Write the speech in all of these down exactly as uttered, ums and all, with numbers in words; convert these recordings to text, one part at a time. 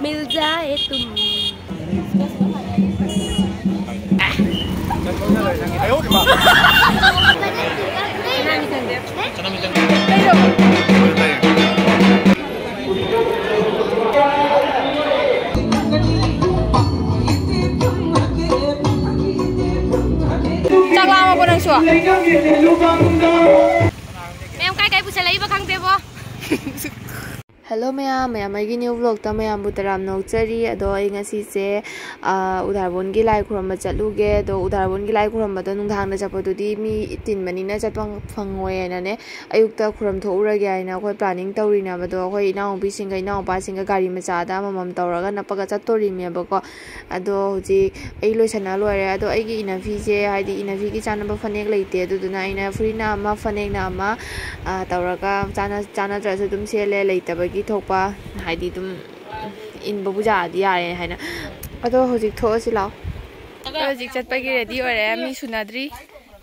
Meal ꯖꯥꯌꯦ ꯇꯨꯝ꯫ ꯆꯥꯛ ꯂꯥꯝꯃꯕꯣ ꯅꯪꯁꯨ? ꯃꯌꯥꯝ ꯀꯥꯏ ꯀꯥꯏ ꯄꯨꯁꯜꯂꯛꯏꯕ ꯈꯪꯗꯦꯕꯣ꯫ Hello ꯃꯌꯥꯝ, ꯃꯌꯥꯝ ꯑꯩꯒꯤ new vlogꯇ ꯃꯌꯥꯝꯕꯨ ꯇꯔꯥꯝꯅ ꯑꯣꯛꯆꯔꯤ꯫ ꯑꯗꯣ ꯑꯩ ꯉꯁꯤꯁꯦ, ꯑꯥ, ꯎꯗꯥꯔꯕꯣꯟꯒꯤ ꯂꯥꯏ ꯈꯨꯔꯨꯝꯕ ꯆꯠꯂꯨꯒꯦ꯫ ꯑꯗꯣ ꯎꯗꯥꯔꯕꯣꯟꯒꯤ ꯂꯥꯏ ꯈꯨꯔꯨꯝꯕꯗꯣ ꯅꯨꯡꯗꯥꯡꯗ ꯆꯠꯄꯗꯨꯗꯤ ꯃꯤ ꯇꯤꯟꯕꯅꯤꯅ ꯆꯠꯄ ꯐꯪꯉꯣꯏ ꯍꯥꯏꯅꯅꯦ, ꯑꯌꯨꯛꯇ ꯈꯨꯔꯨꯝ ꯊꯣꯛꯎꯔꯒꯦ ꯍꯥꯏꯅ ꯑꯩꯈꯣꯏ planning ꯇꯧꯔꯤꯅꯦꯕ꯫ ꯑꯗꯣ ꯑꯩꯈꯣꯏ ꯏꯅꯥꯎꯅꯨꯄꯤꯁꯤꯡꯒ ꯏꯅꯥꯎꯄꯥꯁꯤꯡꯒ ꯒꯥꯔꯤ ꯃꯆꯥꯗ ꯑꯃꯃꯝ ꯇꯧꯔꯒ ꯅꯞꯄꯒ ꯆꯠꯇꯣꯔꯤꯅꯦꯕꯀꯣ꯫ ꯑꯗꯣ ꯍꯧꯖꯤꯛ ꯑꯩ ꯂꯣꯏꯁꯟꯅ ꯂꯣꯏꯔꯦ꯫ ꯑꯗꯣ ꯑꯩꯒꯤ ꯏꯅꯐꯤꯁꯦ, ꯍꯥꯏꯗꯤ ꯏꯅꯐꯤꯒꯤ ꯆꯥꯅꯕ ꯐꯅꯦꯛ ꯂꯩꯇꯦ, ꯑꯗꯨꯗꯨꯅ ꯑꯩꯅ ꯐꯨꯔꯤꯠꯅ ꯑꯃ, ꯐꯅꯦꯛꯅ ꯑꯃ, ꯑ, ꯇꯧꯔꯒ ꯆꯥꯅ-, ꯆꯥꯅꯗ꯭ꯔꯁꯨ ꯑꯗꯨꯝ ꯁꯦꯠꯂꯦ, ꯂꯩꯇꯕꯒꯤ ꯊꯣꯛꯄ, ꯍꯥꯏꯗꯤ ꯑꯗꯨꯝ ꯏꯟꯕꯕꯨ ꯌꯥꯔꯗꯤ ꯌꯥꯔꯦ ꯍꯥꯏꯅ꯫ ꯑꯗꯣ ꯍꯧꯖꯤꯛ ꯊꯣꯛꯑꯁꯤ ꯂꯥꯛꯑꯣ꯫ ꯑꯗꯣ ꯍꯧꯖꯤꯛ ꯆꯠꯄꯒꯤ ready ꯑꯣꯏꯔꯦ, ꯃꯤ ꯁꯨꯅꯗ꯭ꯔꯤ꯫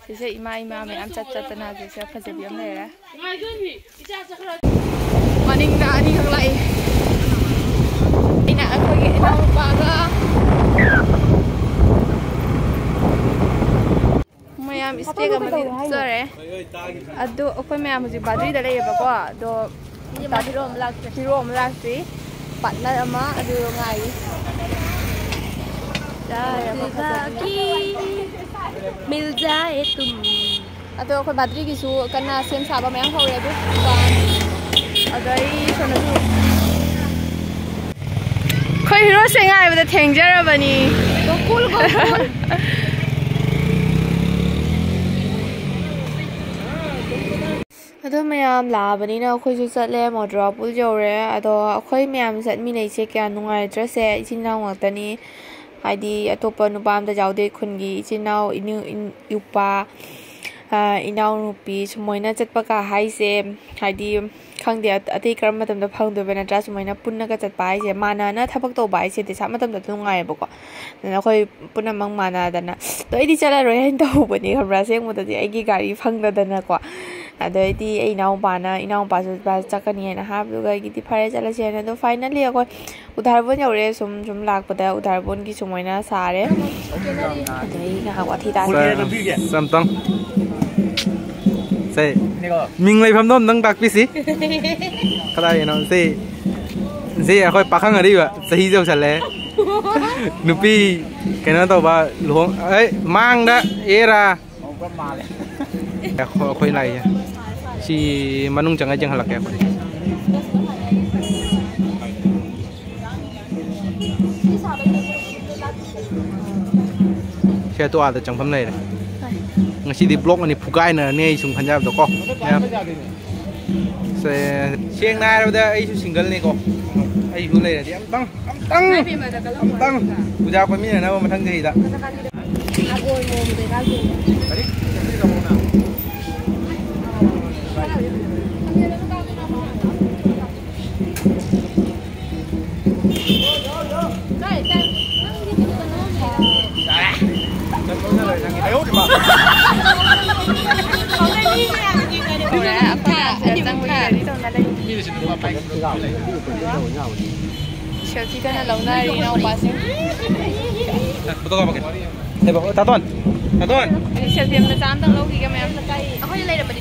ꯁꯤꯁꯦ ꯏꯃꯥ, ꯏꯃꯥ ꯃꯌꯥꯝ ꯆꯠ ꯆꯠꯇꯅ ꯍꯧꯖꯤꯛꯁꯦ ꯐꯖꯕꯤ ꯑꯃ ꯂꯩꯔꯦ꯫ ꯃꯅꯤꯡꯗ ꯑꯅꯤꯈꯛ ꯂꯥꯛꯏ꯫ ꯑꯩꯅ ꯑꯩꯈꯣꯏꯒꯤ ꯏꯅꯥꯎꯅꯨꯄꯥꯒ꯫ ꯃꯌꯥꯝ ꯏꯁꯄꯦꯛ ꯑꯃꯗꯤ ꯎꯞꯆꯔꯦ꯫ ꯑꯗꯣ ꯑꯩꯈꯣꯏ ꯃꯌꯥꯝ ꯍꯧꯖꯤꯛ ꯕꯥꯗ꯭ꯔꯤꯗ ꯂꯩꯌꯦꯕꯀꯣ꯫ ꯑꯗꯣ ꯍꯤꯔꯣ ꯑꯃ ꯂꯥꯛꯇ꯭ꯔꯤ꯫ ꯍꯤꯔꯣ ꯑꯃ ꯂꯥꯛꯇ꯭ꯔꯤ꯫ Partner ꯑꯃ ꯑꯗꯨ ꯉꯥꯏꯔꯤ꯫ ꯃꯤꯜ ꯖꯥꯌꯦ ꯇꯨꯝ꯫ ꯑꯗꯣ ꯑꯩꯈꯣꯏ ꯕꯥꯗ꯭ꯔꯤꯒꯤꯁꯨ ꯀꯟꯅ ꯁꯦꯝ ꯁꯥꯕ ꯃꯌꯥꯝ ꯍꯧꯔꯦ ꯑꯗꯨ꯫ ꯑꯗꯩ ꯁꯣꯝꯗꯁꯨ ꯑꯩꯈꯣꯏ ꯍꯤꯔꯣꯁꯦ ꯉꯥꯏꯕꯗ ꯊꯦꯡꯖꯔꯕꯅꯤ꯫ ꯒꯣꯀꯨꯜ, ꯒꯣꯀꯨꯜ꯫ ꯑꯗꯣ ꯃꯌꯥꯝ ꯂꯥꯛꯑꯕꯅꯤꯅ ꯑꯩꯈꯣꯏꯁꯨ ꯆꯠꯂꯦ, ꯃꯣꯗ꯭ꯔꯥ ꯄꯨꯜ ꯌꯧꯔꯦ꯫ ꯑꯗꯣ ꯑꯩꯈꯣꯏ ꯃꯌꯥꯝ ꯆꯠꯃꯤꯟꯅꯩꯁꯦ ꯀꯌꯥ ꯅꯨꯡꯉꯥꯏꯇ꯭ꯔꯁꯦ, ꯏꯆꯤꯟ ꯏꯅꯥꯎ ꯉꯥꯛꯇꯅꯤ꯫ ꯍꯥꯏꯗꯤ ꯑꯇꯣꯞꯄ ꯅꯨꯄꯥ ꯑꯝꯇ ꯌꯥꯎꯗꯦ, ꯈꯨꯟꯒꯤ ꯏꯆꯤꯟ ꯏꯅꯥꯎ, ꯏꯅꯨ-, ꯏꯟ-, ꯏꯄꯥ, ꯑ, ꯏꯅꯥꯎꯅꯨꯄꯤ ꯁꯨꯃꯥꯏꯅ ꯆꯠꯄꯒ ꯍꯥꯏꯁꯦ, ꯍꯥꯏꯗꯤ ꯈꯪꯗꯦ, ꯑꯇꯩ ꯀꯔꯝꯕ ꯃꯇꯝꯗ ꯐꯪꯗꯣꯏꯕ ꯅꯠꯇ꯭ꯔꯥ? ꯁꯨꯃꯥꯏꯅ ꯄꯨꯟꯅꯒ ꯆꯠꯄ ꯍꯥꯏꯁꯦ, ꯃꯥꯟꯅꯅ ꯊꯕꯛ ꯇꯧꯕ ꯍꯥꯏꯁꯦ ꯗꯦꯁꯥ ꯃꯇꯝꯗ ꯑꯗꯨꯝ ꯅꯨꯡꯉꯥꯏꯌꯦꯕꯀꯣ꯫ ꯑꯗꯨꯅ ꯑꯩꯈꯣꯏ ꯄꯨꯝꯅꯃꯛ ꯃꯥꯟꯅꯗꯅ, ꯑꯗꯣ ꯑꯩꯗꯤ ꯆꯠꯂꯔꯣꯏ ꯍꯥꯏꯅ ꯇꯧꯍꯧꯕꯅꯦ, ꯈꯪꯕ꯭ꯔꯥ? ꯑꯁꯦꯡꯕꯗꯗꯤ ꯑꯩꯒꯤ ꯒꯥꯔꯤ ꯐꯪꯗꯗꯅꯀꯣ꯫ ꯑꯗꯩꯗꯤ ꯑꯩ ꯏꯅꯥꯎꯄꯥꯅ, ꯏꯅꯥꯎꯄꯥꯁꯨ ꯆꯠꯀꯅꯤ ꯍꯥꯏꯅ ꯍꯥꯏꯕꯗꯨꯒ ꯑꯩꯒꯤꯗꯤ ꯐꯔꯦ ꯆꯠꯂꯁꯦ ꯍꯥꯏꯅ꯫ ꯑꯗꯣ finally ꯑꯩꯈꯣꯏ ꯎꯗꯥꯔꯕꯣꯟ ꯌꯧꯔꯦ꯫ ꯁꯨꯝ ꯁꯨꯝ ꯂꯥꯛꯄꯗ ꯎꯗꯥꯔꯕꯣꯟꯒꯤ ꯁꯨꯃꯥꯏꯅ ꯁꯥꯔꯦ꯫ ꯑꯗꯩ ꯉꯥꯏꯍꯥꯛ ꯋꯥꯊꯤ ꯇꯥꯔꯦ꯫ ꯁꯦ, ꯑꯝꯇꯪ, ꯁꯦ, ꯃꯤꯡ ꯂꯩꯐꯝꯗꯣ ꯑꯝꯇꯪ ꯇꯥꯛꯄꯤꯁꯤ꯫ ꯀꯗꯥꯏꯗꯅꯣ? ꯁꯤ, ꯁꯤ ꯑꯩꯈꯣꯏ ꯄꯥꯈꯪ ꯑꯔꯤꯕ, ꯆꯍꯤ ꯌꯧꯁꯜꯂꯦ꯫ ꯅꯨꯄꯤ ꯀꯩꯅꯣ ꯇꯧꯕ, ꯂꯨꯍꯣꯡ-, ꯑꯩ, ꯃꯥꯡꯗ ꯑꯦꯔꯥ꯫ ꯑꯩꯈꯣꯏ, ꯑꯩꯈꯣꯏ ꯂꯥꯛꯏꯁꯦ꯫ ꯁꯤ ꯃꯅꯨꯡ ꯆꯪꯉ ꯌꯦꯡꯍꯜꯂꯛꯀꯦ ꯑꯩꯈꯣꯏ꯫ ꯁꯤ ꯑꯇꯣ ꯑꯥꯗ ꯆꯪꯐꯝ ꯂꯩꯔꯦ꯫ ꯉꯁꯤꯗꯤ vlog ꯑꯅꯤ ꯐꯨꯒꯥꯏꯅꯔꯅꯤ ꯑꯩ ꯁꯨꯝ ꯈꯟꯖꯕꯗꯀꯣ꯫ ꯃꯌꯥꯝ꯫ ꯁꯦ-, ꯁꯦꯡꯅ ꯍꯥꯏꯔꯕꯗ ꯑꯩꯁꯨ single ꯅꯤꯀꯣ꯫ ꯑꯩꯁꯨ ꯂꯩꯔꯗꯤ ꯑꯝꯇꯪ, ꯑꯝꯇꯪ, ꯑꯝꯇꯪ ꯄꯨꯖꯥ ꯀꯣꯏꯃꯤꯟꯅꯅꯕ ꯃꯊꯪ ꯆꯍꯤꯗ꯫ Selfie ꯀꯟꯅ ꯂꯧꯅꯔꯤ ꯏꯅꯥꯎꯄꯥꯁꯤꯡ꯫ ꯐꯣꯇꯣ ꯀꯥꯞꯄꯛꯀꯦ꯫ ꯁꯦ, ꯕꯥ-, ꯇꯥꯇꯣꯟ! ꯇꯥꯇꯣꯟ! Selfie ꯃꯆꯥ ꯑꯝꯇꯪ ꯂꯧꯈꯤꯒꯦ ꯃꯌꯥꯝ꯫ ꯑꯩꯈꯣꯏꯗ ꯂꯩꯔꯝꯕꯗꯤ꯫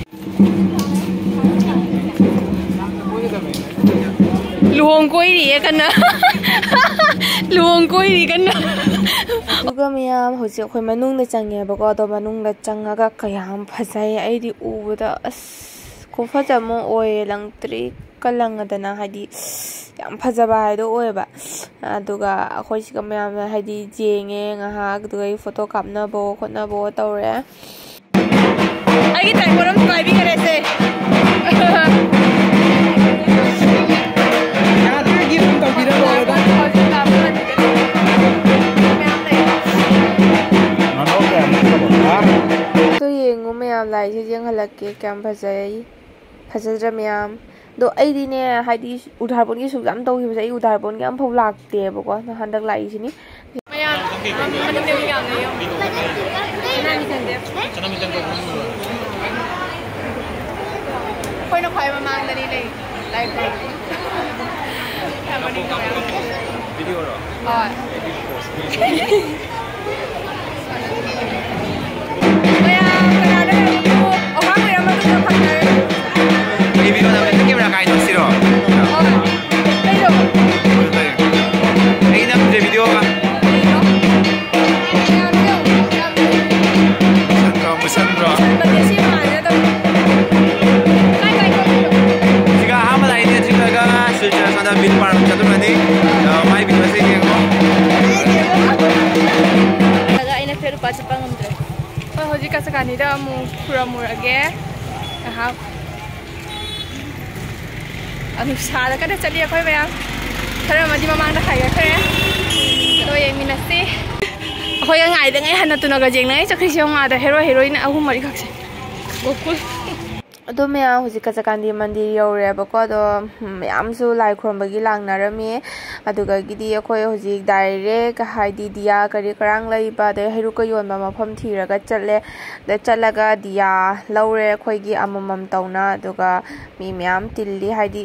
ꯂꯨꯍꯣꯡ ꯀꯣꯏꯔꯤꯌꯦ ꯀꯟꯅ꯫ ꯂꯨꯍꯣꯡ ꯀꯣꯏꯔꯤ ꯀꯟꯅ꯫ ꯑꯗꯨꯒ ꯃꯌꯥꯝ, ꯍꯧꯖꯤꯛ ꯑꯩꯈꯣꯏ ꯃꯅꯨꯡꯗ ꯆꯪꯉꯦꯕꯀꯣ꯫ ꯑꯗꯣ ꯃꯅꯨꯡꯗ ꯆꯪꯉꯒ ꯀꯌꯥꯝ ꯐꯖꯩ! ꯑꯩꯗꯤ ꯎꯕꯗ ꯑꯁ ꯈꯨꯐꯖ ꯑꯃ ꯑꯣꯏꯌꯦ꯫ ꯂꯪꯇ꯭ꯔꯤꯛꯀ ꯂꯪꯉꯗꯅ, ꯍꯥꯏꯗꯤ ꯌꯥꯝ ꯐꯖꯕ ꯍꯥꯏꯗꯣ ꯑꯣꯏꯌꯦꯕ꯫ ꯑꯗꯨꯒ ꯑꯩꯈꯣꯏ ꯁꯤꯒ ꯃꯌꯥꯝꯅ ꯍꯥꯏꯗꯤ ꯌꯦꯡꯉꯦ ꯉꯥꯏꯍꯥꯛ, ꯑꯗꯨꯒ ꯑꯩ ꯐꯣꯇꯣ ꯀꯥꯞꯅꯕꯣ ꯈꯣꯠꯅꯕꯣ ꯇꯧꯔꯦ꯫ ꯑꯩꯒꯤ tripod ꯑꯃ ꯄꯥꯏꯕꯤꯈꯔꯦꯁꯦ꯫ ꯌꯥꯗ꯭ꯔꯦ, gift ꯑꯃ ꯇꯧꯕꯤꯔ ꯂꯣꯏꯔꯦꯗ꯫ ꯑꯗꯣ ꯌꯦꯡꯉꯨ ꯃꯌꯥꯝ, ꯂꯥꯏꯁꯦ ꯌꯦꯡꯍꯜꯂꯛꯀꯦ ꯀꯌꯥꯝ ꯐꯖꯩ꯫ ꯐꯖꯗ꯭ꯔꯥ ꯃꯌꯥꯝ? ꯑꯗꯣ ꯑꯩꯗꯤꯅꯦ, ꯍꯥꯏꯗꯤ ꯎꯗꯥꯔꯕꯣꯟꯒꯤ ꯁꯨꯛ ꯌꯥꯝ ꯇꯧꯈꯤꯕꯁꯦ, ꯑꯩ ꯎꯗꯥꯔꯕꯣꯟꯒꯤ ꯑꯝꯐꯥꯎ ꯂꯥꯛꯇꯦꯕꯀꯣ꯫ ꯍꯟꯗꯛ ꯂꯥꯛꯏꯁꯤꯅꯤ꯫ ꯃꯌꯥꯝ, ꯃꯅꯤꯡꯗ ꯃꯤ ꯌꯥꯝ ꯂꯩ, ꯌꯦꯡꯉꯣ꯫ ꯆꯠꯅꯕꯤ ꯆꯪꯗꯦ꯫ ꯑꯩꯈꯣꯏꯅ ꯈ꯭ꯋꯥꯏ ꯃꯃꯥꯡꯗꯅꯤ ꯂꯩ꯫ ꯂꯥꯏ ꯈꯨꯔꯨꯝ꯫ ꯌꯥꯝ ꯃꯅꯤꯡꯗ ꯃꯌꯥꯝ꯫ ꯚꯤꯗꯤꯑꯣꯔꯣ? ꯍꯣꯏ꯫ ꯃꯌꯥꯝ ꯀꯅꯥꯅꯣ ꯌꯦꯡꯉꯨꯀꯣ꯫ ꯑꯣꯍꯥꯡ ꯑꯣꯏꯔꯝꯃ ꯃꯇꯨꯡꯗ ꯐꯪꯅꯔꯦ꯫ ꯑꯩ ꯚꯤꯗꯤꯑꯣ ꯅꯝꯕ ꯀꯦꯃꯦꯔꯥ ꯀꯥꯏꯗꯣ ꯁꯤꯔꯣ? ꯍꯣꯏ꯫ ꯀꯩꯅꯣ? ꯑꯩ ꯅꯝꯗ꯭ꯔꯦ ꯚꯤꯗꯤꯑꯣꯒ꯫ ꯀꯩꯅꯣ? ꯃꯌꯥꯝꯁꯦ ꯌꯦꯡꯉꯨ, ꯌꯥꯝ ꯁꯟꯗ꯭ꯔꯣ, ꯃꯨꯁꯟꯗ꯭ꯔꯣ? ꯃꯨꯁꯟꯕꯅꯦ, ꯁꯤ ꯃꯥꯜꯂꯦ ꯑꯗꯨꯝ꯫ ꯀꯥꯏ ꯀꯥꯏ ꯆꯠꯂꯤꯅꯣ? ꯁꯤꯒ ꯑꯍꯥꯟꯕ ꯂꯥꯛꯏꯅꯦ, ꯁꯤꯜꯂꯒ ꯁꯤꯜꯆꯔ ꯁꯣꯝꯗ ꯕꯤꯜ ꯄꯥꯔꯝ ꯆꯠꯂꯨꯔꯅꯤ꯫ ꯑꯗꯣ ꯃꯥꯏ ꯚꯤꯗꯤꯑꯣꯁꯦ ꯌꯦꯡꯉꯣ꯫ ꯑꯗꯨꯒ ꯑꯩꯅ ꯐꯦꯠ ꯂꯨꯄꯥ ꯆꯠꯄ ꯉꯝꯗ꯭ꯔꯦ꯫ ꯍꯣꯏ, ꯍꯧꯖꯤꯛ ꯀꯆꯀꯥꯅꯤꯗ ꯑꯃꯨꯛ ꯈꯨꯔꯝꯃꯨꯔꯒꯦ ꯉꯥꯏꯍꯥꯛ꯫ ꯑ, ꯅꯨꯡꯁꯥꯗ ꯀꯟꯅ ꯆꯠꯂꯤ ꯑꯩꯈꯣꯏ ꯃꯌꯥꯝ꯫ ꯈꯔ ꯑꯃꯗꯤ ꯃꯃꯥꯡꯗ ꯍꯥꯏꯒꯠꯈ꯭ꯔꯦ꯫ ꯑꯗꯣ ꯌꯦꯡꯃꯤꯟꯅꯁꯤ꯫ ꯑꯩꯈꯣꯏꯒ ꯉꯥꯏꯗꯉꯩ ꯍꯟꯅ ꯇꯨꯅꯒ ꯌꯦꯡꯅꯉꯩ ꯆꯠꯈ꯭ꯔꯤꯁꯦ ꯌꯦꯡꯉꯣ ꯑꯥꯗ ꯍꯦꯔꯣ ꯍꯦꯔꯣꯏꯟ ꯑꯍꯨꯝ ꯃꯔꯤꯈꯛꯁꯦ꯫ ꯒꯣꯀꯨꯜ꯫ ꯑꯗꯣ ꯃꯌꯥꯝ ꯍꯧꯖꯤꯛ ꯀꯆꯀꯥꯟꯗꯤ ꯃꯟꯗꯤꯔ ꯌꯧꯔꯦꯕꯀꯣ꯫ ꯑꯗꯣ ꯃꯌꯥꯝꯁꯨ ꯂꯥꯏ ꯈꯨꯔꯨꯝꯕꯒꯤ ꯂꯥꯛꯅꯔꯝꯃꯤ꯫ ꯑꯗꯨꯗꯒꯤꯗꯤ ꯑꯩꯈꯣꯏ ꯍꯧꯖꯤꯛ ꯗꯥꯏꯔꯦꯛ ꯍꯥꯏꯗꯤ ꯗꯤꯌꯥ ꯀꯔꯤ ꯀꯔꯥꯡ ꯂꯩꯕ ꯑꯗꯩ ꯍꯩꯔꯨꯛꯀ ꯌꯣꯟꯕ ꯃꯐꯝ ꯊꯤꯔꯒ ꯆꯠꯂꯦ꯫ ꯑꯗ ꯆꯠꯂꯒ ꯗꯤꯌꯥ ꯂꯧꯔꯦ ꯑꯩꯈꯣꯏꯒꯤ ꯑꯃꯃꯝ ꯇꯧꯅ꯫ ꯑꯗꯨꯒ ꯃꯤ ꯃꯌꯥꯝ ꯇꯤꯜꯂꯤ꯫ ꯍꯥꯏꯗꯤ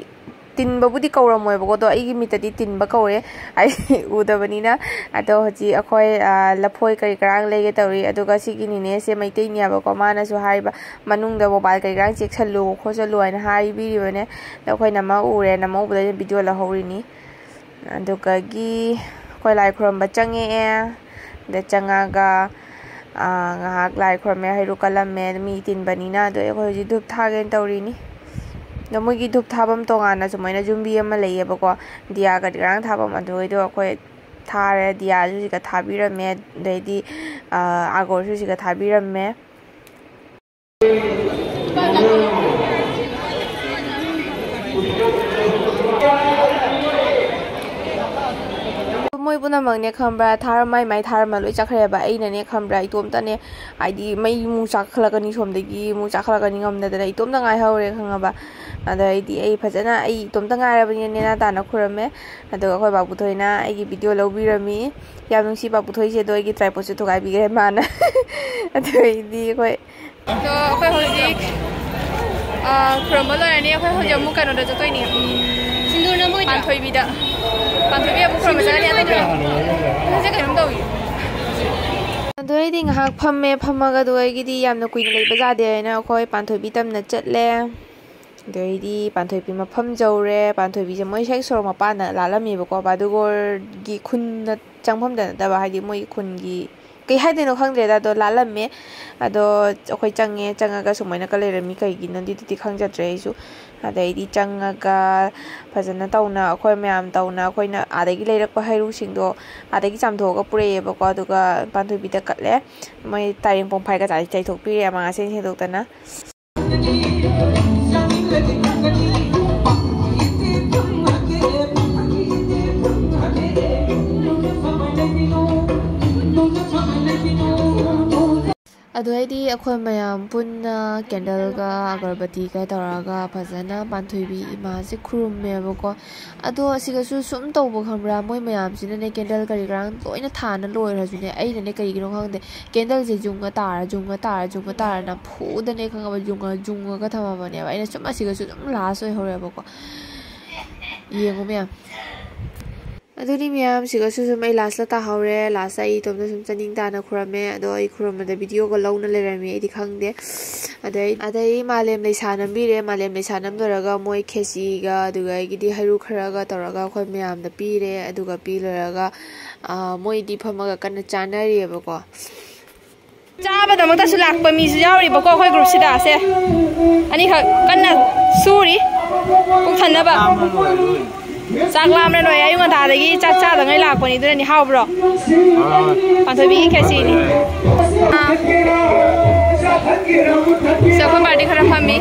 ꯇꯤꯟꯕꯕꯨꯗꯤ ꯀꯧꯔꯝꯃꯣꯏꯕꯀꯣ, ꯑꯗꯣ ꯑꯩꯒꯤ ꯃꯤꯠꯇꯗꯤ ꯇꯤꯟꯕ ꯀꯧꯔꯦ꯫ ꯑꯩ ꯎꯗꯕꯅꯤꯅ꯫ ꯑꯗꯣ ꯍꯧꯖꯤꯛ ꯑꯩꯈꯣꯏ, ꯑ, ꯂꯐꯣꯏ ꯀꯔꯤ ꯀꯔꯥꯡ ꯂꯩꯒꯦ ꯇꯧꯔꯤ꯫ ꯑꯗꯨꯒ ꯁꯤꯒꯤ ꯅꯤꯅꯦꯁꯦ ꯃꯩꯇꯩꯅꯦꯕꯀꯣ, ꯃꯥꯅꯁꯨ ꯍꯥꯏꯕ ꯃꯅꯨꯡꯗ ꯃꯣꯕꯥꯏꯜ ꯀꯔꯤ ꯀꯔꯥꯡ ꯆꯦꯛꯁꯜꯂꯨ ꯈꯣꯠꯆꯜꯂꯨ ꯍꯥꯏꯅ ꯍꯥꯏꯕꯤꯔꯤꯕꯅꯦ꯫ ꯑꯗꯣ ꯑꯩꯈꯣꯏ ꯅꯝꯃ ꯎꯔꯦ, ꯅꯝꯃ ꯎꯕꯗ ꯑꯩꯅ ꯚꯤꯗꯤꯑꯣ ꯂꯧꯍꯧꯔꯤꯅꯤ꯫ ꯑꯗꯨꯒꯒꯤ ꯑꯩꯈꯣꯏ ꯂꯥꯏ ꯈꯨꯔꯨꯝꯕ ꯆꯪꯉꯛꯑꯦ꯫ ꯑꯗ ꯆꯪꯉꯒ, ꯑ, ꯉꯥꯏꯍꯥꯛ ꯂꯥꯏ ꯈꯨꯔꯨꯝꯃꯦ, ꯍꯩꯔꯨꯛ ꯀꯠꯂꯝꯃꯦ, ꯃꯤ ꯇꯤꯟꯕꯅꯤꯅ꯫ ꯑꯗꯣ ꯑꯩꯈꯣꯏ ꯍꯧꯖꯤꯛ ꯙꯨꯞ ꯊꯥꯒꯦꯅ ꯇꯧꯔꯤꯅꯤ꯫ ꯑꯗꯣ ꯃꯣꯏꯒꯤ ꯙꯨꯞ ꯊꯥꯐꯝ ꯇꯣꯉꯥꯟꯅ ꯁꯨꯃꯥꯏꯅ ꯌꯨꯝꯕꯤ ꯑꯃ ꯂꯩꯌꯦꯕꯀꯣ, ꯗꯤꯌꯥ ꯀꯔꯤ ꯀꯔꯥꯡ ꯊꯥꯐꯝ ꯑꯗꯨꯒꯤꯗꯣ ꯑꯩꯈꯣꯏ ꯊꯥꯔꯦ꯫ ꯗꯤꯌꯥꯁꯨ ꯁꯤꯒ ꯊꯥꯕꯤꯔꯝꯃꯦ, ꯑꯗꯩꯗꯤ, ꯑ, ꯑꯥꯒꯣꯔꯁꯨ ꯁꯤꯒ ꯊꯥꯕꯤꯔꯝꯃꯦ꯫ ꯃꯣꯏ ꯄꯨꯝꯅꯃꯛꯅꯦ ꯈꯪꯕ꯭ꯔꯥ, ꯊꯥꯔ-, ꯃꯥꯏ ꯃꯥꯏ ꯊꯥꯔꯝꯃ ꯂꯣꯏ ꯆꯠꯈ꯭ꯔꯦꯕ꯫ ꯑꯩꯅꯅꯦ ꯈꯪꯕ꯭ꯔꯥ, ꯏꯇꯣꯝꯇꯅꯦ, ꯍꯥꯏꯗꯤ ꯃꯩ ꯑꯃꯨꯛ ꯆꯥꯛꯈꯠꯂꯛꯀꯅꯤ, ꯁꯣꯝꯗꯒꯤ ꯑꯃꯨꯛ ꯆꯥꯛꯈꯠꯂꯛꯀꯅꯤ, ꯉꯝꯗꯗꯅ ꯏꯇꯣꯝꯇ ꯉꯥꯏꯍꯧꯔꯦ ꯈꯪꯉꯕ꯫ ꯑꯗꯩꯗꯤ ꯑꯩ ꯐꯖꯅ, ꯑꯩ ꯏꯇꯣꯝꯇ ꯉꯥꯏꯔꯕꯅꯤꯅ ꯅꯦꯅꯥ ꯇꯥꯅ ꯈꯨꯔꯝꯃꯦ꯫ ꯑꯗꯨꯒ ꯑꯩꯈꯣꯏ ꯕꯥꯕꯨꯊꯣꯏꯅ ꯑꯩꯒꯤ ꯚꯤꯗꯤꯑꯣ ꯂꯧꯕꯤꯔꯝꯃꯤ꯫ ꯌꯥꯝ ꯅꯨꯡꯁꯤ ꯕꯥꯕꯨꯊꯣꯏꯁꯦ, ꯑꯗꯣ ꯑꯩꯒꯤ ꯇ꯭ꯔꯥꯏꯄꯣꯠꯁꯨ ꯊꯨꯒꯥꯏꯕꯤꯈ꯭ꯔꯦ ꯃꯥꯅ꯫ ꯑꯗꯨ ꯑꯩꯗꯤ ꯑꯩꯈꯣꯏ ꯑꯗꯣ ꯑꯩꯈꯣꯏ ꯍꯧꯖꯤꯛ ꯑꯥ, ꯈꯨꯔꯨꯝꯕ ꯂꯣꯏꯔꯅꯤ꯫ ꯑꯩꯈꯣꯏ ꯍꯧꯖꯤꯛ ꯑꯃꯨꯛ ꯀꯩꯅꯣꯗ ꯆꯠꯇꯣꯏꯅꯤ, ꯎꯝ, ꯁꯤꯟꯗꯨꯔ ꯅꯝꯃꯣꯏꯗ꯭ꯔꯥ? ꯄꯥꯟꯊꯣꯏꯕꯤꯗ꯫ ꯄꯥꯟꯊꯣꯏꯕꯤ ꯑꯃꯨꯛ ꯈꯨꯔꯨꯝꯕ ꯆꯠꯂꯅꯤ꯫ ꯑꯗꯨꯗꯤ ꯅꯪꯁꯦ ꯀꯩꯅꯣꯝ ꯇꯧꯏ꯫ ꯑꯗꯨ ꯑꯩꯗꯤ ꯉꯥꯏꯍꯥꯛ ꯐꯝꯃꯦ꯫ ꯐꯝꯃꯒ ꯑꯗꯨ ꯑꯩꯒꯤꯗꯤ ꯌꯥꯝꯅ ꯀꯨꯏꯅ ꯂꯩꯕ ꯌꯥꯗꯦ ꯍꯥꯏꯅ ꯑꯩꯈꯣꯏ ꯄꯥꯟꯊꯣꯏꯕꯤ ꯇꯝꯅ ꯆꯠꯂꯦ꯫ ꯑꯗꯩꯗꯤ ꯄꯥꯟꯊꯣꯏꯕꯤ ꯃꯐꯝ ꯌꯧꯔꯦ꯫ ꯄꯥꯟꯊꯣꯏꯕꯤꯁꯦ ꯃꯣꯏ ꯍꯦꯛ ꯁꯣꯔꯣꯛ ꯃꯄꯥꯟꯗ ꯂꯥꯜꯂꯝꯃꯦꯕꯀꯣ, ꯕꯥꯗꯨꯒꯣꯔꯒꯤ ꯈꯨꯟꯅ ꯆꯪꯐꯝꯗ ꯅꯠꯇꯕ, ꯍꯥꯏꯗꯤ ꯃꯣꯏ ꯈꯨꯟꯒꯤ ꯀꯩ ꯍꯥꯏꯗꯣꯏꯅꯣ ꯈꯪꯗ꯭ꯔꯦꯗ, ꯑꯗꯣ ꯂꯥꯜꯂꯝꯃꯦ꯫ ꯑꯗꯣ ꯑꯩꯈꯣꯏ ꯆꯪꯉꯦ, ꯆꯪꯉꯒ ꯁꯨꯃꯥꯏꯅꯒ ꯂꯩꯔꯝꯃꯤ꯫ ꯀꯩꯒꯤꯅꯣꯗꯤ ꯑꯗꯨꯗꯤ ꯈꯪꯖꯗ꯭ꯔꯦ ꯑꯩꯁꯨ꯫ ꯑꯗꯩꯗꯤ ꯆꯪꯉꯒ ꯐꯖꯅ ꯇꯧꯅ, ꯑꯩꯈꯣꯏ ꯃꯌꯥꯝ ꯇꯧꯅ, ꯑꯩꯈꯣꯏꯅ ꯑꯥꯗꯒꯤ ꯂꯩꯔꯛꯄ ꯍꯩꯔꯨꯁꯤꯡꯗꯣ ꯑꯥꯗꯒꯤ ꯆꯥꯝꯊꯣꯛꯑꯒ ꯄꯨꯔꯛꯑꯦꯕꯀꯣ, ꯑꯗꯨꯒ ꯄꯥꯟꯊꯣꯏꯕꯤꯗ ꯀꯠꯂꯦ꯫ ꯃꯣꯏ ꯇꯥꯏꯔꯦꯡ ꯄꯣꯡꯐꯥꯏꯒ ꯆꯥꯏ-, ꯆꯥꯏꯊꯣꯛꯄꯤꯔꯦ, ꯑꯃꯥꯡ ꯑꯁꯦꯡ ꯁꯦꯡꯗꯣꯛꯇꯅ꯫ ꯑꯗꯨ ꯑꯩꯗꯤ ꯑꯩꯈꯣꯏ ꯃꯌꯥꯝ ꯄꯨꯟꯅ ꯀꯦꯟꯗꯜꯒ ꯑꯒꯔꯕꯇꯤꯒ ꯇꯧꯔꯒ ꯐꯖꯅ ꯄꯥꯟꯊꯣꯏꯕꯤ ꯏꯃꯥꯁꯦ ꯈꯨꯔꯨꯝꯃꯦꯕꯀꯣ꯫ ꯑꯗꯣ ꯑꯁꯤꯒꯁꯨ ꯁꯨꯝ ꯇꯧꯕ ꯈꯪꯕ꯭ꯔꯥ, ꯃꯣꯏ ꯃꯌꯥꯝꯁꯤꯅꯅꯦ ꯀꯦꯟꯗꯜ ꯀꯔꯤ ꯀꯔꯥꯡ ꯂꯣꯏꯅ ꯊꯥꯅ ꯂꯣꯏꯔꯁꯨꯅꯦ, ꯑꯩꯅꯅꯦ ꯀꯩꯒꯤꯅꯣ ꯈꯪꯗꯦ, ꯀꯦꯟꯗꯜꯁꯦ ꯌꯨꯡꯉ ꯇꯥꯔ, ꯌꯨꯡꯉ ꯇꯥꯔ, ꯌꯨꯡꯉ ꯇꯥꯔ ꯅꯝꯐꯨꯗꯅꯦ ꯈꯪꯉꯕ, ꯌꯨꯡꯉ ꯌꯨꯡꯉꯒ ꯊꯝꯃꯕꯅꯦꯕ꯫ ꯑꯩꯅ ꯁꯨꯝ ꯑꯁꯤꯒꯁꯨ ꯑꯗꯨꯝ ꯂꯥꯁ ꯑꯣꯏꯍꯧꯔꯦꯕꯀꯣ꯫ ꯌꯦꯡꯉꯨ ꯃꯌꯥꯝ꯫ ꯑꯗꯨꯅꯤ ꯃꯌꯥꯝ, ꯁꯤꯒꯁꯨ ꯁꯨꯝ ꯑꯩ ꯂꯥꯁꯇ ꯇꯥꯍꯧꯔꯦ꯫ ꯂꯥꯁꯇ ꯑꯩ ꯏꯇꯣꯝꯇ ꯁꯨꯝ ꯆꯥꯅꯤꯡ ꯇꯥꯅ ꯈꯨꯔꯝꯃꯦ꯫ ꯑꯗꯣ ꯑꯩ ꯈꯨꯔꯝꯕꯗ ꯚꯤꯗꯤꯑꯣꯒ ꯂꯧꯅ ꯂꯩꯔꯝꯃꯤ, ꯑꯩꯗꯤ ꯈꯪꯗꯦ꯫ ꯑꯗꯩ, ꯑꯗꯩ ꯃꯥꯂꯦꯝ ꯂꯩꯁꯥ ꯅꯝꯕꯤꯔꯦ꯫ ꯃꯥꯂꯦꯝ ꯂꯩꯁꯥ ꯅꯝ ꯂꯣꯏꯔꯒ ꯃꯣꯏ ꯈꯦꯆꯤꯒ ꯑꯗꯨꯒ ꯑꯩꯒꯤꯗꯤ ꯍꯩꯔꯨꯛ ꯈꯔꯒ ꯇꯧꯔꯒ ꯑꯩꯈꯣꯏ ꯃꯌꯥꯝꯗ ꯄꯤꯔꯦ꯫ ꯑꯗꯨꯒ ꯄꯤ ꯂꯣꯏꯔꯒ, ꯑꯥ, ꯃꯣꯏꯗꯤ ꯐꯝꯃꯒ ꯀꯟꯅ ꯆꯥꯅꯔꯤꯑꯕꯀꯣ꯫ ꯆꯥꯕꯗꯃꯛꯇꯁꯨ ꯂꯥꯛꯄ ꯃꯤꯁꯨ ꯌꯥꯎꯔꯤꯕꯀꯣ ꯑꯩꯈꯣꯏ ꯒ꯭ꯔꯨꯞꯁꯤꯗ꯫ ꯁꯦ, ꯑꯅꯤꯈꯛ ꯀꯟꯅ ꯁꯨꯔꯤ ꯄꯨꯛ ꯊꯟꯅꯕ꯫ ꯆꯥꯛ ꯂꯥꯝꯅ ꯂꯣꯏꯔꯦ꯫ ꯑꯌꯨꯛ ꯉꯟꯇꯥꯗꯒꯤ ꯆꯥꯛ ꯆꯥꯗꯉꯩ ꯂꯥꯛꯄꯅꯤ꯫ ꯑꯗꯨꯅꯅꯤ꯫ ꯍꯥꯎꯕ꯭ꯔꯣ? ꯄꯥꯟꯊꯣꯏꯕꯤꯒꯤ ꯈꯦꯆꯤꯅꯤ꯫ ꯑꯥ꯫ ꯁꯤ ꯑꯩꯈꯣꯏ ꯄꯥꯔꯇꯤ ꯈꯔ ꯐꯝꯃꯤ꯫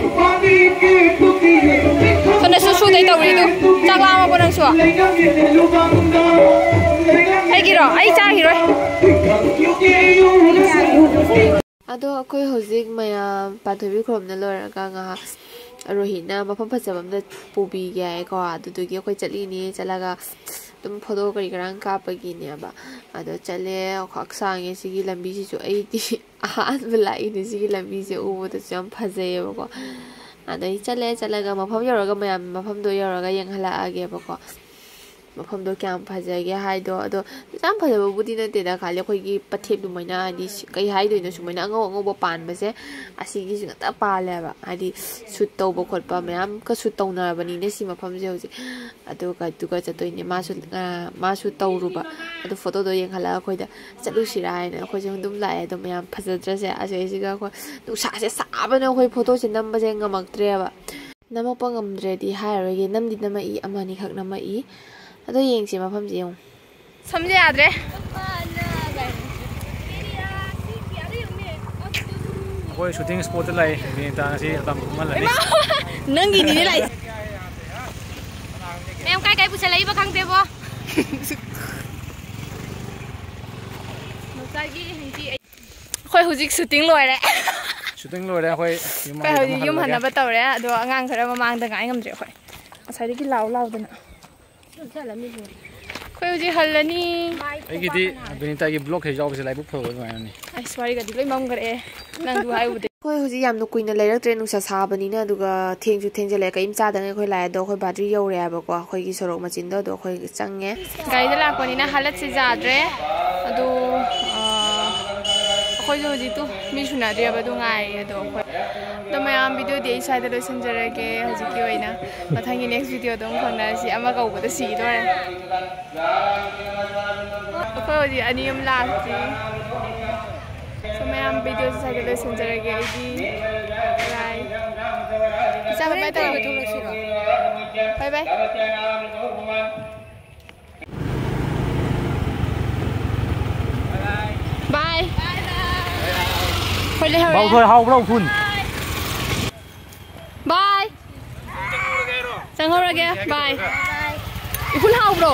ꯁꯣꯝꯗꯁꯨ ꯁꯨꯗꯣꯏ ꯇꯧꯔꯤꯗꯨ꯫ ꯆꯥꯛ ꯂꯥꯝꯃꯕꯣ ꯅꯪꯁꯨ? ꯑꯩꯒꯤꯔꯣ? ꯑꯩ ꯆꯥꯈꯤꯔꯣꯏ꯫ ꯑꯗꯣ ꯑꯩꯈꯣꯏ ꯍꯧꯖꯤꯛ ꯃꯌꯥꯝ ꯄꯥꯟꯊꯣꯏꯕꯤ ꯈꯨꯔꯨꯝꯅ ꯂꯣꯏꯔꯒ ꯉꯥꯏꯍꯥꯛ ꯔꯣꯍꯤꯠꯅ ꯃꯐꯝ ꯐꯖꯕ ꯑꯝꯗ ꯄꯨꯕꯤꯒꯦ ꯍꯥꯏꯀꯣ꯫ ꯑꯗꯨꯗꯨꯒꯤ ꯑꯩꯈꯣꯏ ꯆꯠꯂꯤꯅꯤ꯫ ꯆꯠꯂꯒ ꯑꯗꯨꯝ ꯐꯣꯇꯣ ꯀꯔꯤ ꯀꯔꯥꯡ ꯀꯥꯞꯄꯒꯤꯅꯦꯕ꯫ ꯑꯗꯣ ꯆꯠꯂꯦ꯫ ꯈ꯭ꯋꯥꯛ ꯁꯥꯡꯉꯦ ꯁꯤꯒꯤ ꯂꯝꯕꯤꯁꯤꯁꯨ꯫ ꯑꯩꯗꯤ ꯑꯍꯥꯟꯕ ꯂꯥꯛꯏꯅꯦ ꯁꯤꯒꯤ ꯂꯝꯕꯤꯁꯦ ꯎꯕꯗꯁꯨ ꯌꯥꯝ ꯐꯖꯩꯌꯦꯕꯀꯣ꯫ ꯑꯗꯩ ꯆꯠꯂꯦ, ꯆꯠꯂꯒ ꯃꯐꯝ ꯌꯧꯔꯒ ꯃꯌꯥꯝ ꯃꯐꯝꯗꯣ ꯌꯧꯔꯒ ꯌꯦꯡꯍꯜꯂꯛꯑꯒꯦꯕꯀꯣ꯫ ꯃꯐꯝꯗꯣ ꯀꯌꯥꯝ ꯐꯖꯒꯦ ꯍꯥꯏꯗꯣ꯫ ꯑꯗꯣ ꯌꯥꯝ ꯐꯖꯕꯕꯨꯗꯤ ꯅꯠꯇꯦꯗ, ꯈꯥꯂꯤ ꯑꯩꯈꯣꯏꯒꯤ ꯄꯊꯦꯞ ꯑꯗꯨꯃꯥꯏꯅ, ꯍꯥꯏꯗꯤ ꯁꯤ-, ꯀꯩ ꯍꯥꯏꯗꯣꯏꯅꯣ, ꯁꯨꯃꯥꯏꯅ ꯑꯉꯧ ꯑꯉꯧꯕ ꯄꯥꯟꯕꯁꯦ ꯑꯁꯤꯒꯤꯁꯤ ꯉꯥꯛꯇ ꯄꯥꯜꯂꯦꯕ꯫ ꯍꯥꯏꯗꯤ ꯁꯨꯠ ꯇꯧꯕ ꯈꯣꯠꯄ ꯃꯌꯥꯝ ꯀ ꯁꯨꯠ ꯇꯧꯅꯔꯕꯅꯤꯅ ꯁꯤ ꯃꯐꯝꯁꯦ ꯍꯧꯖꯤꯛ꯫ ꯑꯗꯨꯒ, ꯑꯗꯨꯒ ꯆꯠꯇꯣꯏꯅꯦ꯫ ꯃꯥꯁꯨ, ꯑ, ꯃꯥꯁꯨ ꯇꯧꯔꯨꯕ꯫ ꯑꯗꯨ ꯐꯣꯇꯣꯗꯣ ꯌꯦꯡꯍꯜꯂꯒ ꯑꯩꯈꯣꯏꯗ ꯆꯠꯂꯨꯁꯤꯔꯥ ꯍꯥꯏꯅ ꯑꯩꯈꯣꯏꯁꯦ ꯑꯗꯨꯝ ꯂꯥꯛꯑꯦ꯫ ꯑꯗꯣ ꯃꯌꯥꯝ ꯐꯖꯗ꯭ꯔꯁꯦ? ꯑꯁꯤꯁꯤꯒ ꯑꯩꯈꯣꯏ ꯅꯨꯡꯁꯥꯁꯦ ꯁꯥꯕꯅ ꯑꯩꯈꯣꯏ ꯐꯣꯇꯣꯁꯦ ꯅꯝꯕꯁꯦ ꯉꯝꯃꯛꯇ꯭ꯔꯦꯕ꯫ ꯅꯝꯃꯛꯄ ꯉꯝꯗ꯭ꯔꯦꯗꯤ ꯍꯥꯏꯔꯔꯣꯏꯒꯦ, ꯅꯝꯗꯤ ꯅꯝꯃꯛꯏ, ꯑꯃ ꯑꯅꯤꯈꯛ ꯅꯝꯃꯛꯏ꯫ ꯑꯗꯣ ꯌꯦꯡꯁꯤ ꯃꯐꯝꯁꯦ ꯌꯦꯡꯉꯨ꯫ ꯁꯝꯁꯦ ꯌꯥꯗ꯭ꯔꯦ꯫ ꯑꯩꯈꯣꯏ ꯁꯨꯇꯤꯡ ꯁ꯭ꯄꯣꯠꯇ ꯂꯩ꯫ ꯕꯤꯅꯤꯇꯥ ꯉꯁꯤ ꯃꯇꯝ ꯀꯨꯝꯍꯜꯂꯅꯤ꯫ ꯅꯪꯒꯤꯅꯤꯅꯦ ꯂꯥꯛꯏꯁꯦ꯫ ꯃꯌꯥꯝ ꯀꯥꯏ ꯀꯥꯏ ꯄꯨꯁꯜꯂꯛꯏꯕ ꯈꯪꯗꯦꯕꯣ꯫ ꯉꯁꯥꯏꯒꯤ ꯍꯧꯖꯤꯛ ꯑꯩ ꯑꯩꯈꯣꯏ ꯍꯧꯖꯤꯛ ꯁꯨꯇꯤꯡ ꯂꯣꯏꯔꯦ꯫ ꯁꯨꯇꯤꯡ ꯂꯣꯏꯔꯦ꯫ ꯑꯩꯈꯣꯏ ꯌꯨꯝ ꯑꯩꯈꯣꯏ ꯍꯧꯖꯤꯛ ꯌꯨꯝ ꯍꯜꯂꯒꯦ꯫ ꯍꯟꯅꯕ ꯇꯧꯔꯦ꯫ ꯑꯗꯣ ꯑꯉꯥꯡ ꯈꯔ ꯃꯃꯥꯡꯗ ꯉꯥꯏ ꯉꯝꯗ꯭ꯔꯦ ꯑꯩꯈꯣꯏ꯫ ꯉꯁꯥꯏꯗꯒꯤ ꯂꯥꯎ ꯂꯥꯎꯗꯅ꯫ ꯑꯩꯈꯣꯏ ꯍꯧꯖꯤꯛ ꯍꯜꯂꯅꯤ꯫ ꯑꯩꯒꯤꯗꯤ ꯕꯤꯅꯤꯇꯥꯒꯤ ꯕ꯭ꯂꯣꯛ ꯍꯦꯛ ꯌꯥꯎꯕꯁꯦ ꯂꯥꯏꯕꯛ ꯐꯕ ꯑꯗꯨꯃꯥꯏꯅꯅꯤ꯫ ꯑꯩꯁ, ꯋꯥꯔꯤꯒꯗꯤ ꯂꯣꯏ ꯃꯝꯈ꯭ꯔꯦ ꯅꯪꯁꯨ ꯍꯥꯏꯔꯨꯕꯗꯩ꯫ ꯑꯩꯈꯣꯏ ꯍꯧꯖꯤꯛ ꯌꯥꯝꯅ ꯀꯨꯏꯅ ꯂꯩꯔꯛꯇ꯭ꯔꯦ, ꯅꯨꯡꯁꯥ ꯁꯥꯕꯅꯤꯅ꯫ ꯑꯗꯨꯒ ꯊꯦꯡꯁꯨ ꯊꯦꯡꯖꯜꯂꯛꯑꯦ꯫ ꯀꯔꯤꯝ ꯆꯥꯗꯉꯩ ꯑꯩꯈꯣꯏ ꯂꯥꯛꯑꯦ꯫ ꯑꯗꯣ ꯑꯩꯈꯣꯏ ꯕꯥꯗ꯭ꯔꯤ ꯌꯧꯔꯦ ꯍꯥꯏꯕꯀꯣ, ꯑꯩꯈꯣꯏꯒꯤ ꯁꯣꯔꯣꯛ ꯃꯆꯤꯟꯗꯣ꯫ ꯑꯗꯣ ꯑꯩꯈꯣꯏ ꯆꯪꯉꯦ꯫ ꯒꯥꯔꯤꯗ ꯂꯥꯛꯄꯅꯤꯅ ꯍꯥꯂꯠꯁꯦ ꯌꯥꯗ꯭ꯔꯦ꯫ ꯑꯗꯣ, ꯑ, ꯑꯩꯈꯣꯏꯁꯨ ꯍꯧꯖꯤꯛꯇꯨ ꯃꯤ ꯁꯨꯅꯗ꯭ꯔꯦꯕ, ꯑꯗꯨ ꯉꯥꯏꯔꯤ꯫ ꯑꯗꯣ ꯑꯩꯈꯣꯏ, ꯑꯗꯣ ꯃꯌꯥꯝ, ꯚꯤꯗꯤꯑꯣꯗꯤ ꯑꯩ ꯁ꯭ꯋꯥꯏꯗ ꯂꯣꯏꯁꯤꯟꯖꯔꯒꯦ ꯍꯧꯖꯤꯛꯀꯤ ꯑꯣꯏꯅ꯫ ꯃꯊꯪꯒꯤ ꯅꯦꯛꯁ ꯚꯤꯗꯤꯑꯣꯗ ꯑꯃꯨꯛ ꯐꯪꯅꯔꯁꯤ꯫ ꯑꯃ ꯀꯧꯕꯗ ꯁꯤꯒꯗꯣꯔꯦ꯫ ꯑꯩꯈꯣꯏ ꯍꯧꯖꯤꯛ ꯑꯅꯤ ꯑꯃ ꯂꯥꯛꯇ꯭ꯔꯤ꯫ So, ꯃꯌꯥꯝ, ꯚꯤꯗꯤꯑꯣꯁꯦ ꯁ꯭ꯋꯥꯏꯗ ꯂꯣꯏꯁꯤꯟꯖꯔꯒꯦ ꯑꯩꯗꯤ꯫ Bye꯫ ꯏꯆꯥ, bye bye ꯇꯧꯔꯣ꯫ ꯍꯣꯔꯦꯟ ꯊꯦꯡꯅ ꯊꯣꯛꯂꯛꯁꯤꯔꯣ? Bye bye꯫ Bye꯫ ꯑꯩꯈꯣꯏ ꯂꯩꯍꯧꯔꯦ꯫ ꯕꯥꯎꯊꯣꯏ, ꯍꯥꯎꯕ꯭ꯔꯣ ꯎꯐꯨꯟ? Bye꯫ ꯆꯪꯍꯧꯔꯒꯦ꯫ Bye꯫ ꯏꯐꯨꯟ ꯍꯥꯎꯕ꯭ꯔꯣ?